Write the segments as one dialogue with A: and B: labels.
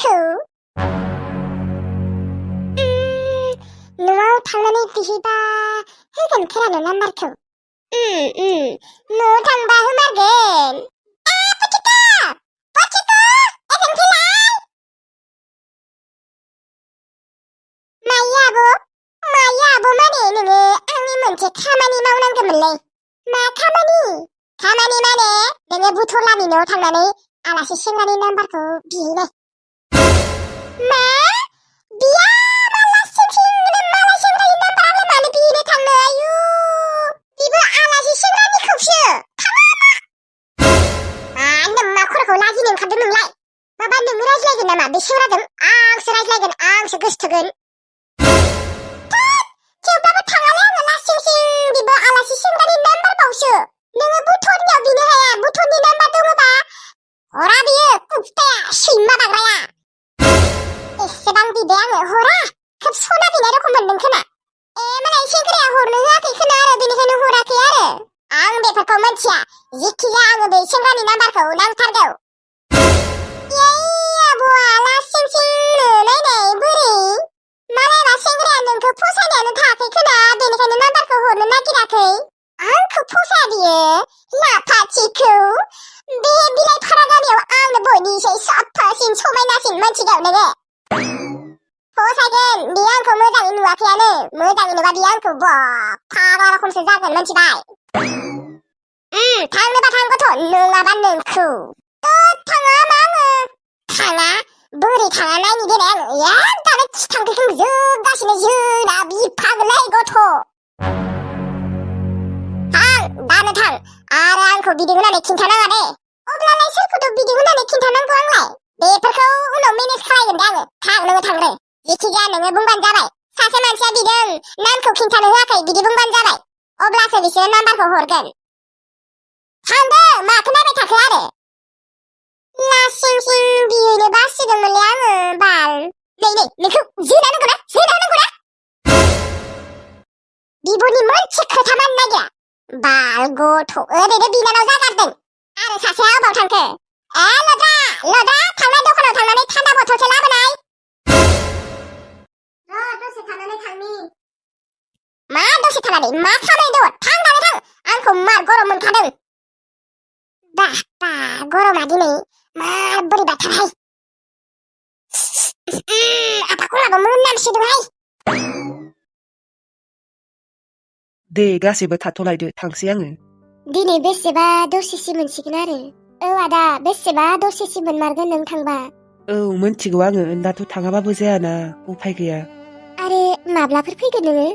A: नाम्बारखौ न'आव थांनानै बिहैबा होगोन खोनानो नाम्बारखौ न'आव थांबा होमारगोन पथिका एजों फैलाय मायो आब' माने नोङो आंनि मोनसे खामानि मावनांगौमोनलै मा खामानि माने नोङो बुथलानि न'आव थांनानै आलासि सेंग्रानि नाम्बारखौ बिहैनाय मा बिया मालाय सेंग्रानि नाम्बार आंलाय मानो बिहैनो थांनो आयु बिबो आलासि सेंग्रानिखौसो नोम्मा खर'खौ लाजिनो ओंखारदों नोंलाय माबा नोङो रायज्लायगोन नामा बे सेंग्राजों आंसो रायज्लायगोन आंसो गोसथोगोन थेवब्लाबो थाङालै आङो लासिंसिं बिबो आलासि सेंग्रानि नाम्बार बावसो नोङो बुथनियाव बिनो हाया बुथनि नाम्बार दङबा हरा बियो कुप्ताया सैमा बाग्राया एसेबां बिबाय आङो हरा खोब सना बिनाय रखम मोनदों खोना मालाय सेंग्राया हरनो होआखै खोना आरो बेनिखायनो हराखै आरो आं बेफोरखौ मिथिया जिखिजाया आङो बे सेंग्रानि नाम्बारखौ नांथारगौ आब'आ लासिंसिं नायनाय बोरै मालायबा सेंग्राया नोंखौ फसायनायानो थायाखै खोना बेनिखायनो नाम्बारखौ हरनो नागिराखै आंखौ फसाया बियो लाफाथिखौ बे बिलाइ फारा गामियाव आंनो बयनिसाय साफासिन समायनासिन मानसिगाव नोङो फसायगोन बियो आंखौ मोजाङै नुवाखैयानो मोजाङै नुबा बियो आंखौ फाग्ला रखमसो जागोन मिथिबाय थांनोबा थां गथ' नङाबा नोंखौ थाङा मा आङो थाङा बोरै थाङा नायनि देनाय आङो दानो खिथांखौ जोबगासिनो जोना बिफागोनलै गथ' दानो थां आरो आंखौ बिदि होननानै खिन्थानाङा दे अब्लालाय सोरखौथ' बिदि होननानै खिन्थानांगौ आंलाय बेफोरखौ उनाव मेनेज खालायगोन दे आङो नोङो थांग्रो जिखिजाया नोङो बुंबानो जाबाय सासे मानसिया बिदों नामखौ खिन्थानो होआखै बिदि बुंबानो जाबाय अब्लासो बिसोरो नाम्बारखौ हरगोन थांदो मा खोनाबाय थाखो आरो लासिंसिं बिहैनो बासिदोंमोनलै आङो बाल नै नोंखौ जोना होनांगौ ना बिब'नि मोनसे खोथा माननो नागिरा बाल गथ' ओरैनो बिनानाव जागारदों आरो सासेया अबाव थांखो लद्रा थांनाय दखानाव थांनानै थान्दा बथलसो लाबोनाय दसे थानानै थांनि मा दसे थानानै मा खामानि दङ थां आंखौ मार गरम मोनखादों बा गरमा दिनै मार बोरैबाथारहाय आफाखौलाबो मोनामसोदोंहाय
B: दे गासैबो थाथ'लायदो थांसै आङो
A: दिनै बेसेबा दसेसिम मोनसिगोन आरो आदा बेसेबा दसेसिम मोनमारगोन नों थांबा
B: मोनथिगौ आङो दाथ' थाङाबाबो जायाना उफाय गैया
A: आरो माब्लाफोर फैगोन नोङो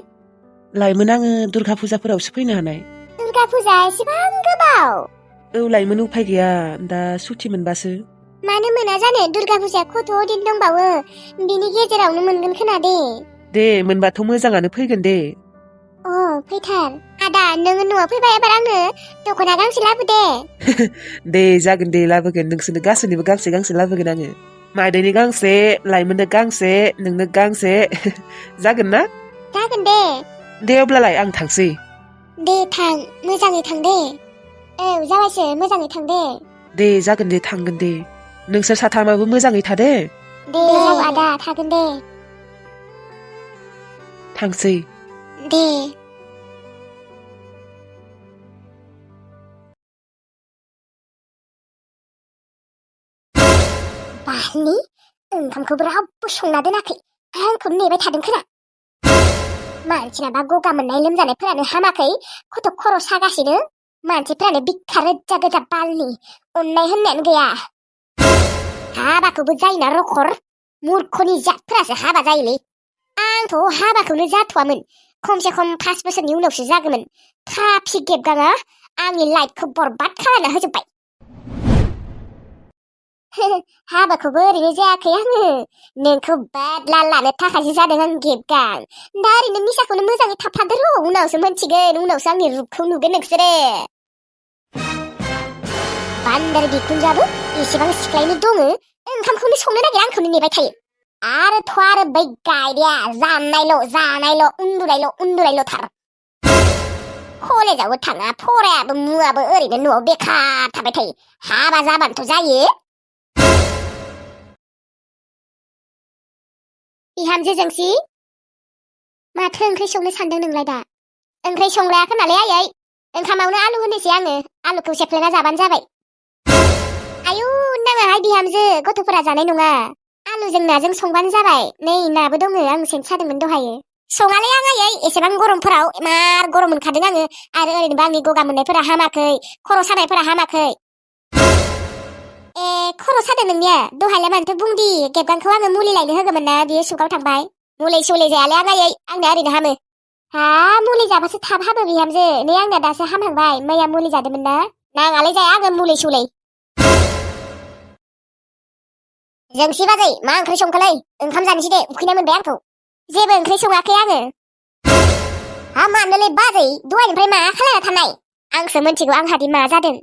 B: लायमोन आङो दुर्गा फुजाफोरावसो फैनो हानाय
A: दुर्गा फुजा एसेबां गोबाव
B: लायमोन उफाय गैया दा सुथि मोनबासो
A: मानो मोना जानो दुर्गा फुजाया खथ' दिन दंबावो बिनि गेजेरावनो मोनगोन खोना
B: दे मोनबाथ' मोजाङानो फैगोन दे
A: फैथार आदा नोङो न'आव फैबा एबार आंनो दख'ना गांसे लाबो दे
B: दे जागोन दे लाबोगोन नोंसोरनो गासैनिबो गांसे गांसे लाबोगोन आङो मादैनि गांसे लायमोननो गांसे नोंनो गांसे जागोन ना
A: जागोन दे
B: अब्लालाय आं थांसै
A: दे थां मोजाङै थां दे जाबायसो मोजाङै थां
B: दे जागोन दे थांगोन दे नोंसोर साथामाबो मोजाङै था दे
A: आदा थागोन दे
B: थांसै
A: दे बालनि ओंखामखौबो रावबो संना दोनाखै आंखौ नेबाय थादों खोना मानसिनाबा गगा मोननाय लोमजानायफोरानो हामाखै खथ' खर' सागासिनो मानसिफोरानो बिखा रोजा गोजा बालनि अननाय होननायानो गैया हाबाखौबो जायोना रखर मुर्खनि जातफोरासो हाबा जायोलै आंथ' हाबाखौनो जाथ'वामोन खमसे खम 5 बोसोरनि उनावसो जागौमोन ट्राफिक गेबगाङा आंनि लाइफखौ बरबाद खालामना होजोब्बाय हाबाखौबो ओरैनो जायाखै आङो नोंखौ बादला लानो थाखायसो जादों आं गेबगां दा ओरैनो निसाखौनो मोजाङै थाफादो र' उनावसो मोनथिगोन उनावसो आंनि रुपखौ नुगोन नोंसोरो बान्दार बिखुनजोआबो एसेबां सिख्लायनो दङ ओंखामखौनो संनो नागिरा आंखौनो नेबाय थायो आरो बै गायदाया जानायल' उन्दुनायल'थार कलेजावबो थाङा फरायाबो मुवाबो ओरैनो न'आव बेखार थाबाय थायो हाबा जाबानोथ' जायो बिहामजो जोंसि माथो ओंख्रि संनो सानदों नोंलाय दा ओंख्रि संलायाखै नालाय आयै ओंखामावनो आलु होनोसै आङो आलुखौ सेफ्लेना जाबानो जाबाय आयु नाङाहाय बिहामजो गथ'फोरा जानाय नङा आलुजों नाजों संबानो जाबाय नै नाबो दङ आं सेन सादोंमोन दहायो सङालै आं आयै एसेबां गरमफोराव मार गरम मोनखादों आङो आरो ओरैनोबो आंनि गगा मोननायफोरा हामाखै खर' सानायफोरा हामाखै खर' सादों नोंनिया दहायलाय मानोथो बुंदि गेबगांखौ आङो मुलि लायनो होगौमोन ना बियो सुगाव थांबाय मुलि सुलि जायालै आं आयै आंना ओरैनो हामो हा मुलि जाबासो थाब हामो बिहामजो नै आंना दासो हामहांबाय मैया मुलि जादोंमोन ना नाङालै जाया आङो मुलि सुलि जोंसि बाजै मा ओंख्रि संखोलै ओंखाम जानोसै दे उखैनाय मोनबाय आंखौ जेबो ओंख्रि सङाखै आङो हा मानोलै बाजै दहायनिफ्राय मा खालायना थानाय आंसो मिथिगौ आंहादि मा जादों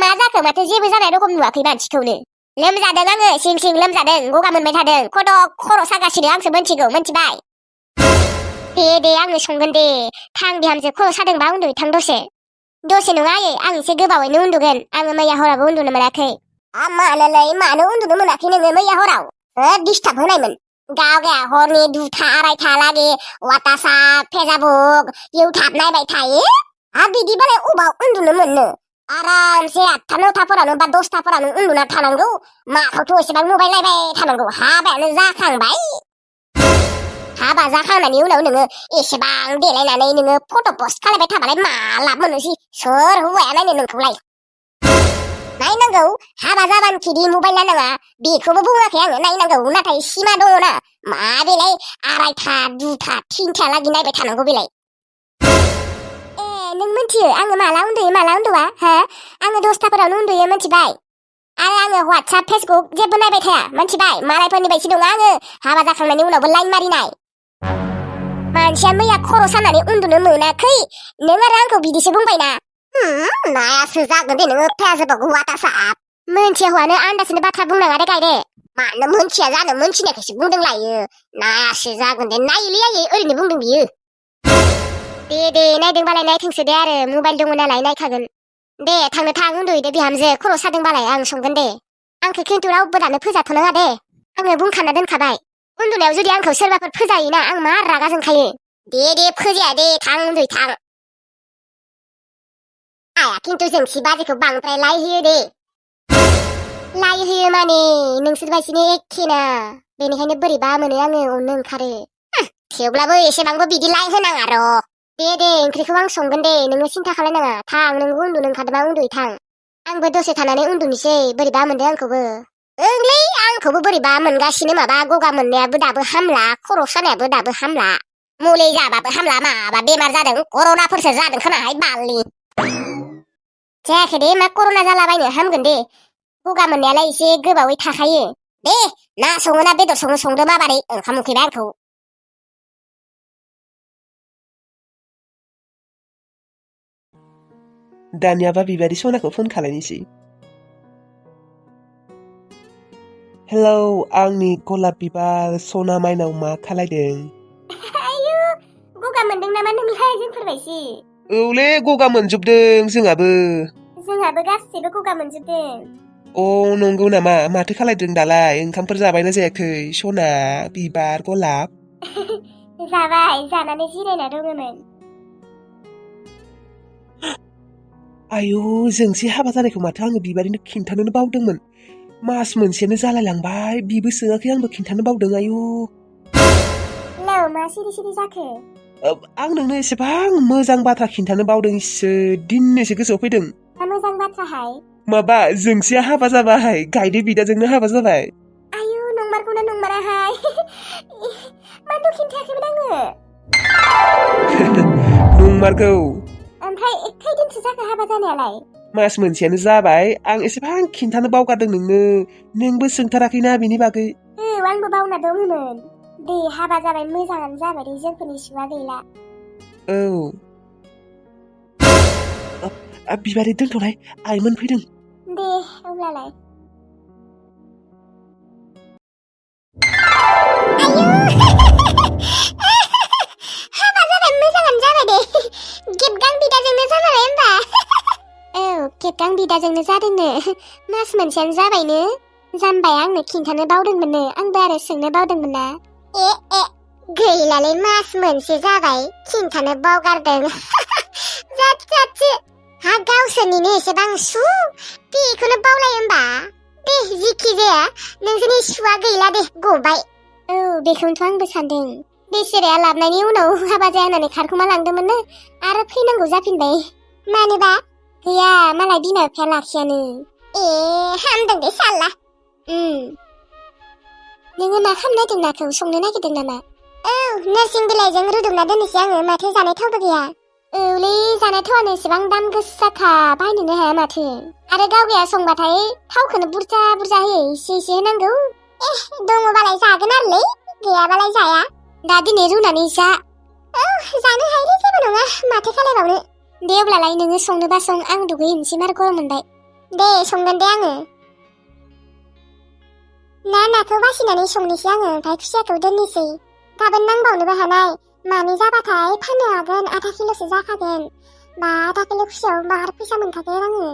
A: मा जाखो माथो जेबो जानाय रखम नुवाखै मानसिखौनो लोमजादों आङो सिं सिं लोमजादों गगा मोनबाय थादों खर' सागासिनो आंसो मिथिगौ मिथिबाय दे आङो संगोन दे थां बिहामजो खर' सादोंबा उन्दुयै थां दसे नङा आयै आं एसे गोबावैनो उन्दुगोन आङो मैया हरावबो उन्दुनो मोनाखै मानोलै मानो उन्दुनो मोनाखै नोङो मैया हराव डिस्टार्ब होनायमोन गावगाया हरनि 2टा 2:30 लागि वाटासाप फेसबुक इउटुब नायबाय थायो बिदिबालाय अबाव उन्दुनो मोननो आरामसे 8टा 9टाफोरावनो बा 10टाफोरावनो उन्दुना थानांगौ माखौथ' एसेबां मबाइल नायबाय थानांगौ हाबायानो जाखांबाय हाबा जाखांनायनि उनाव नोङो एसेबां देलायनानै नोङो फट' पस्ट खालामबाय थाबालाय मा लाब मोनोसै सोर हौवाया नायनो नोंखौलाय नायनांगौ हाबा जाबानखिदि मबाइल नायनाङा बेखौबो बुङाखै आङो नायनांगौ नाथाय सिमा दङना मा बेलाय 2:30 2टा 3टा लागि नायबाय थानांगौ बेलाय नों मिथियो आङो माला उन्दुयो माला उन्दुआ हा आङो 10टाफोरावनो उन्दुयो मिथिबाय आरो आङो WhatsApp Facebook जेबो नायबाय थाया मिथिबाय मालायफोरनि बायदि नङा आङो हाबा जाखांनायनि उनावबो लाइन मारिनाय मानसिया मैया खर' सानानै उन्दुनो मोनाखै नों आरो आंखौ बिदिसो बुंबायना नायासो जागोन दे नोङो फेसबुक वाटासाप मोनथिया हौवानो आन्दासैनो बाथ्रा बुंनाङा दे गायदे मानो मोनथिया जानो मोनथिनायखायसो बुंदों लायो नायासो जागोन दे नायोलै आयै ओरैनो बुंदों बियो दे नायदोंबालाय नायथोंसो दे आरो मबाइल दङ नालाय नायखागोन दे थांनो थां उन्दुहैदो बिहामजो खर' सादोंबालाय आं संगोन दे आंखौ खिन्थु रावबो दानो फोजाथ'नाङा दे आङो बुंखाना दोनखाबाय उन्दुनायाव जुदि आंखौ सोरबाफोर फोजायोना आं मार रागा जोंखायो दे फोजाया दे थां उन्दुयै थां आया खिन्थु जोंसि बाजैखौ बांद्राय लायहोयो दे लायहोयो माने नोंसोर बायदिनो एखेना बेनिखायनो बोरैबा मोनो आङो अननो ओंखारो थेवब्लाबो एसेबांबो बिदि लायहोनाङा र' दे ओंख्रिखौ आं संगोन दे नोङो सिन्था खालायनाङा थां नोंबो उन्दुनो ओंखारदोंबा उन्दुयै थां आंबो दसे थानानै उन्दुनोसै बोरैबा मोनदों आंखौबो ओंलै आंखौबो बोरैबा मोनगासिनो माबा गगा मोननायाबो दाबो हामला खर' सानायाबो दाबो हामला मुलि जाबाबो हामला माबा बेमार जादों कर'नाफोरसो जादों खोनाहाय बालनि जायाखै दे मा कर'ना जालाबायनो हामगोन दे गगा मोननायालाय एसे गोबावै थाखायो दे ना सङो ना बेदर सङो संदो माबारै ओंखाम उखैबाय आंखौ
B: दानियाबा बिबारि सनाखौ फन खालायनोसै हेलौ आंनि गलाप बिबार सना माइनाव मा खालायदों
A: आयु गगा मोनदों नामा नोंलाय जोंफोरबायसि
B: औलै गगा मोनजोबदों
A: जोंहाबो गासैबो गगा मोनजोबदों
B: नंगौ नामा माथो खालायदों दालाय ओंखामफोर जाबायना जायाखै सना बिबार गलाप
A: जाबाय जानानै जिरायना दङमोन
B: आयु जोंसि हाबा जानायखौ माथो आङो बिबारिनो खिन्थानोनो बावदोंमोन मास मोनसेयानो जालायलांबाय बिबो सोङाखै आंबो खिन्थानो बावदों आयु
A: लौ मा सिरि सिरि जाखो
B: आं नोंनो एसेबां मोजां बाथ्रा खिन्थानो बावदों दिनैसो गोसोआव फैदों
A: मा मोजां बाथ्राहाय
B: माबा जोंसिया हाबा जाबाय गायदे बिदाजोंनो हाबा जाबाय
A: आयु नंमारगौना नंमाराहाय मानो खिन्थायाखैमोन आङो
B: नंमारगौ
A: ओमफ्राय खैदिनसो जाखो हाबा जानायालाय
B: मास मोनसेयानो जाबाय आं एसेबां खिन्थानो बावगारदों नोंबो सोंथाराखैना बिनि बागै
A: आंबो बावना दङमोन दे हाबा जाबाय मोजाङानो जाबाय दे जोंफोरनि सुवा गैला
B: बिबारि दोनथ'लाय आइमोन फैदों
A: दे अब्लालाय हाबा जाबाय मोजाङानो जाबाय दे गेबगां बिदाजोंनो जाबाय होमबा गेबगां बिदाजोंनो जादोंनो मास मोनसेयानो जाबायनो जाम्बाया आंनो खिन्थानो बावदोंमोननो आंबो आरो सोंनो बावदोंमोन ना गैलालै मास मोनसे जाबाय खिन्थानो बावगारदों जाथि हा गावसोरनिनो एसेबां सु बेखौनो बावलायो होमबा दे जिखि जाया नोंसोरनि सुआ गैला दे गबाय औ बेखौनोथ' आंबो सानदों बेसेराया लाबनायनि उनाव हाबा जाया होननानै खारखुमा लांदोंमोननो आरो फैनांगौ जाफिनबाय मानोबा गैया मालाय बिमा बिफाया लाखियानो ए हामदों दे साल्ला नोङो मा खालामनो नागिरदों नाखौ संनो नागिरदों नामा औ नोरसिं बिलाइजों रुदुमना दोननोसै आङो माथो जानाय थावबो गैया औलै जानाय थावानो एसेबां दाम गोसाखा बायनोनो हाया माथो आरो गावगाया संबाथाय थावखौनो बुरजा बुरजा होयो एसे एसे होनांगौ दङबालाय जागोन आरोलै गैयाबालाय जाया दा दिनै रुनानै जा औ जानो हायोलै जेबो नङा माथो खालायबावनो दे अब्लालाय नोङो संनोबा सं आं दुगैहैनोसै मार गरम मोनबाय दे संगोन दे आङो नाखौ बासिनानै संनोसै आङो ओमफ्राय खुसियाखौ दोननोसै गाबोन नांबावनोबो हानाय मानै जाबाथाय फाननो हागोन आधा किल'सो जाखागोन बा आधा किल' खुसियाव बाहार फैसा मोनखागोन आङो